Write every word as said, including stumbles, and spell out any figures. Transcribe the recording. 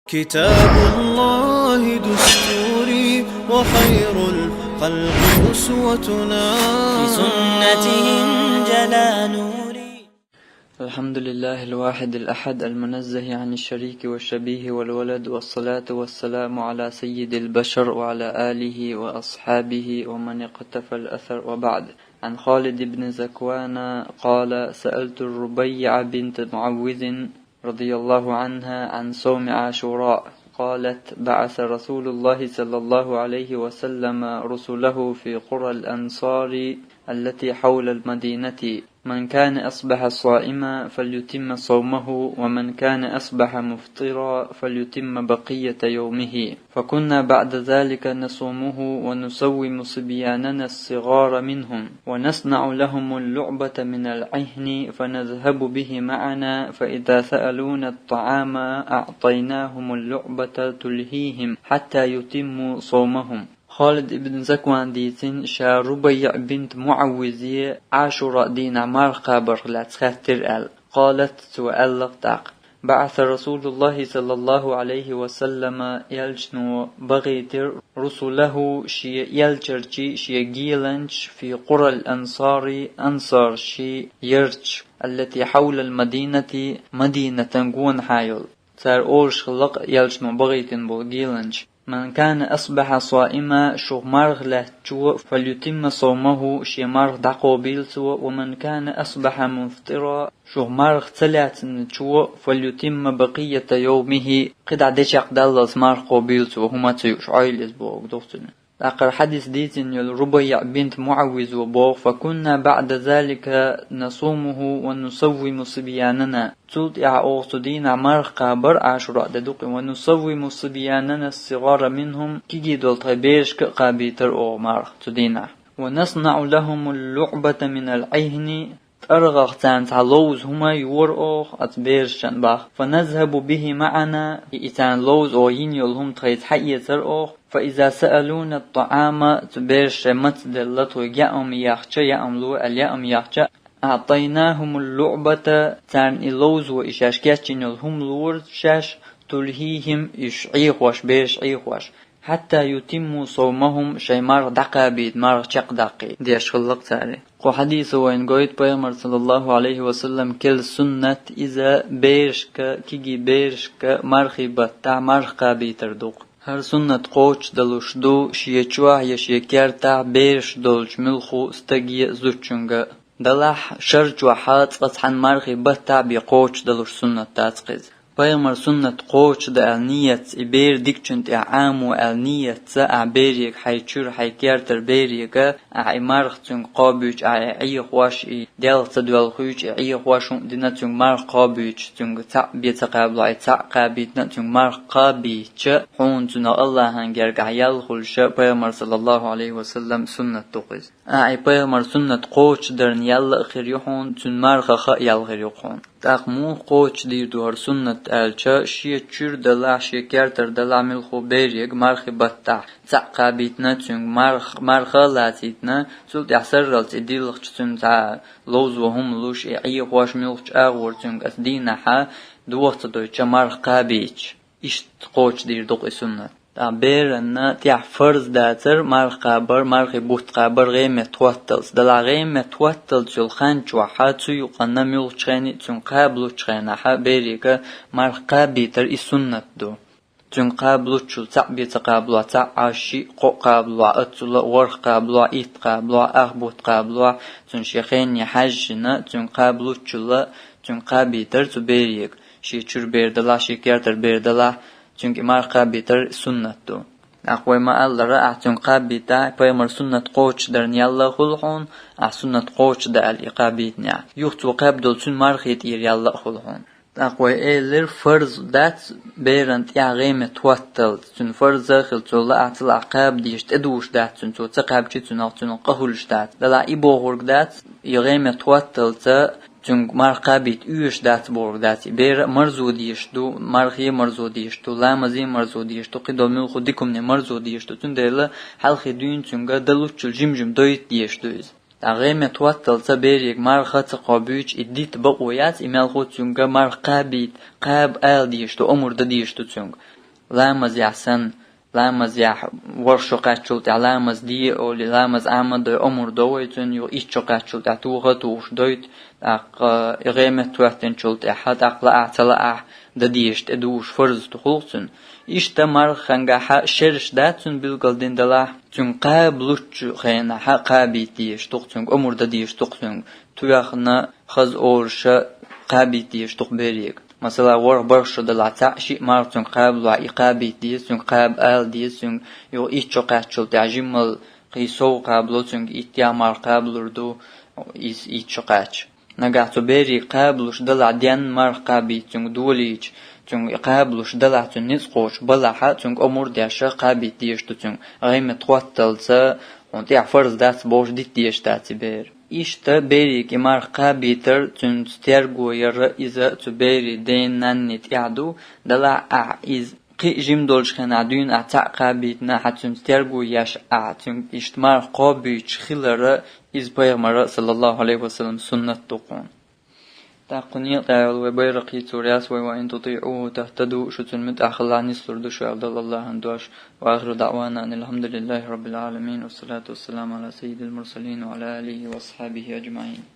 كتاب الله دستوري، وخير الخلق أسوتنا. بسنته انجلى نوري. الحمد لله الواحد الأحد المنزه عن الشريك والشبيه والولد، والصلاة والسلام على سيد البشر وعلى آله وأصحابه ومن اقتفى الأثر، وبعد. عن خالد بن زكوان قال: سألت الربيع بنت معوذ رضي الله عنها عن صوم عاشوراء، قالت: بعث رسول الله صلى الله عليه وسلم رسله في قرى الأنصار التي حول المدينة: من كان أصبح صائما فليتم صومه، ومن كان أصبح مفطرا فليتم بقية يومه. فكنا بعد ذلك نصومه ونسوم صبياننا الصغار منهم، ونصنع لهم اللعبة من العهن فنذهب به معنا، فإذا سألونا الطعام أعطيناهم اللعبة تلهيهم حتى يتموا صومهم. Халид ибн Заквана дийцина, ша Рубайя бинт МуӀаввизе Ӏашура дийнахь марха кхабарх лаьцна хаьттира аьлла. قالت, цо аьлла тӀаккха: بعث رسول الله صلى الله عليه وسلم, элчано бахийтира, رسله, шен элчанаш, шен геланаш, في قرى الأنصار, ансараш ярчу, التي حول المدينة, Мадинатан гонахьа йолу. Цара олуш хилла-кх элчано бахийтина болу геланаш: من كان أصبح صائما, шух марха лаьцначо, فليتم صومه, шен марха дӀакхобийла цо, ومن كان أصبح مفطرا, шух марха ца лаьцначо, فليتم بقية يومه, кхидӀа дечекхдаллалц марха кхобийла цо, хӀума ца юуш Ӏойла иза бохург ду-кх цуьнан. ТӀаккха хьадис дийцина йолу Рубайя бинт МуӀаввизо боху: فكنا بعد ذلك نصومه ونسوم صبياننا. Цул тӀаьхьа оха цу дийнахь марха кхабар, Ӏашура де ду-кх и, ونسوم صبياننا الصغار منهم, кегий долу тхайн берашка а кхабийтар оха марха цу дийнахь. ونصنع لهم اللعبة من العهن, тӀаргӀах царна цхьа ловза хӀума йора оха оцу берашна боху. فنذهب به معنا, и царна ловза оха йина йолу хӀума тхайца схьаэцара оха. فإذا سألونا الطعام, цу бераша шайн мацделла, тхоьга яа хӀума яхча, яа хӀума ло аьлла, яа хӀума яхча, أعطيناهم اللعبة, царна и ловзо, и шаьш кечйина йолу хӀума лора шаьш, تلهيهم, уьш Ӏехош, бераш Ӏехош. حتى يتموا صومهم, шайн марха дӀакхабийта, марха чекхдаккхийта, деш хилла-кх цара. Кху хьадисо вайна гойту, Пайхамар, саллаллаху Ӏалайхи ва саллам, керла суннат иза берашка, кегий берашка мархий баттахь марха кхабийтар ду-кх. ХӀара суннат кхочушдалуш ду шен чохь я шен кертахь бераш долчу муьлхха стаге а, зудчуьнга а. Делахь шар чохь цкъа цхьана мархий баттахь бен кхочушдалуш суннат дац-кх иза. Пайхамар суннат кхочушдан аьлла ниятца, и бер дикачунна тӀехь Ӏамо аьлла ниятца, ахь берега, хьайн чуьра, хьайн кертара берега, ахь и марха цуьнга кхобуьйтуш, ахь и Ӏехош, и делха ца доьлхуьйтуш, и Ӏехош хӀума дина цуьнга марха кхобуьйтуш, цуьнга цхьаъ бен ца кхабалахь, и цхьаъ кхабийтина цуьнга марха кхабийча, хьуна цунах Аллахьан гергахь ял хуьлуш, Пайхамар, саллаллаху Ӏалайхи ва саллам, суннат ду-кх иза. Ахь и Пайхамар суннат кхочушдарна ял а хир ю хьуна, цуьнан мархах а ял хир ю-кх хьуна. ТӀаккха муха кхочушдийр ду хӀара суннат аьлча, шен чуьра делахь, шен кертара делахь муьлхха берега мархий баттахь цхьаъ кхабийтина цуьнга марх-, марха а лацийтина, цул тӀаьхьа сарралц и дилхча цуьнан цхьа ловзо хӀума луш, и Ӏехош муьлххачу агӀор цуьнга оцу дийнахьа доха ца дойтуш марха кхабийча. Иштта кхочушдийр ду-кх и суннат. ТӀаккха беранна тӀехь фарз дацара марха кхабар, мархий бутт кхабар гӀеметтахӀотталц. Делахь гӀеметтахӀотталц йолу хан чохьа цу юкъанна муьлххачу хенахь а, цуьнга кхабалучу хенахьа берега марха кхабийтар и суннат ду. Цуьнга кхабалучул цхьаъ бен ца кхабалахь, цхьаъ, Ӏаш, шиъ, кхоъ кхабалахь, оццула ворхӀ кхабалахь, итт кхабалахь, ах бутт кхабалахь, цуьнан шен хене хьаьжжина, цуьнга кхабалучул цуьнга кхабийтар цу берега, шен чуьра бер делахь, шен кертара бер делахь, цуьнга и марха кхабийтар суннат ду. ТӀаккха вай ма-аллара, ахь цуьнга кхабийтахь, Пайхамар суннат кхочушдарна ял а хуьлу хьуна, ахь суннат кхочушдан аьлла и кхабийтинехь. Юха цо кхаьбна долу цуьнан мархий тӀера ял а хуьлу хьуна. ТӀаккха вай элира, фарз дац беран тӀехь гӀеметтахӀотталц, цуьнан фарз а хилла, цо лаахь ца лаахь кхаба дезаш, тӀедугӀуш дац цуьнан, цо ца кхаьбча цуьнах цуьнан къа хуьлуш дац. Делахь и бохург дац, и гӀеметтахӀотталца цуьнга марха кхабийта оьшуш дац бохург дац. И бер а марзо дезаш ду, мархе а марзо дезаш ду, ламазе а марзо дезаш ду, кхидолу муьлхха дика хӀумане а марзо дезаш ду. Цундела хьалхе дуьйна цуьнга далуччул жим-жим дойтта дезаш ду иза. ТӀаккха гӀеметтахӀотталца берега марха ца кхобуьйча, и дита бокъо яц, и мелхо цуьнга марха кхабийта, кхаба ала дезаш ду, омра дан дезаш ду цуьнга. Ламазехь санна, ламазехь ворхӀ шо кхаьччул тӀаьхьа ламаз де олий, ламаз Ӏамадой омра до вай цунна, юха итт шо кхаьччул тӀаьхьа тоха а тухуш дойту, тӀаккха и гӀеметтахӀоттинчул тӀаьхьа, тӀаккха лаахь ца лаахь, дан дезаш тӀедугӀуш фарз тухулу цунна. Иштта мархангахьа шераш дац цуьнан билгалдина далахь, цуьнга кхаба луччу хенахьа кхабийта дезаш ду-кх цуьнга, омра дан дезаш ду-кх цуьнга, тоьхна хаза олуша кхабийта дезаш ду-кх берега. Масала, ворхӀ-бархӀ шо далахь, цхьаъ-шиъ марха цуьнга кхабалахь, и кхабийта деза цуьнга, кхаба ала деза цуьнга, юха итт шо кхаьччул тӀаьхьа жиммал кхин сов кхабало цуьнга, иттех марха кхабалур ду иза итт шо кхаьчча. Нагахь цу берега кхабалуш далахь, денна марха кхабийта цуьнга долийча, цуьнга и кхабалуш далахь, цуьнан ницкъ кхочуш балахьа, цуьнга омра деш кхабийта дезаш ду цуьнга, гӀеметтахӀотталца, хьуна тӀехь фарз дац бохуш дита дезаш дац и бер. Иштта берега и марха кхабийтар, цуьнца терго яр иза цу берийн ден-наннин тӀехь ду, далахь ахь иза кхин а жима долчу хенахь дуьйна ахь цхьаъ кхабийтина, ахь цуьнца терго еш, ахь цуьнга иштта марха кхобуьйчуш хилар, иза пайхамаран, саллаллахӀу Ӏалайхи ва саллам, суннат ду-кх хьуна. ТӀаккха кху некъа тӀехь йолу вай байракх хийцор яц вай: «وإن تطيعوه تهتدوا», шу цунна муьтӀахь хилахь, нислур ду шу аьлла дала АллахӀан дош. وآخر دعوانا أن الحمد لله رب العالمين، والصلاة والسلام على سيد المرسلين وعلى آله وأصحابه أجمعين.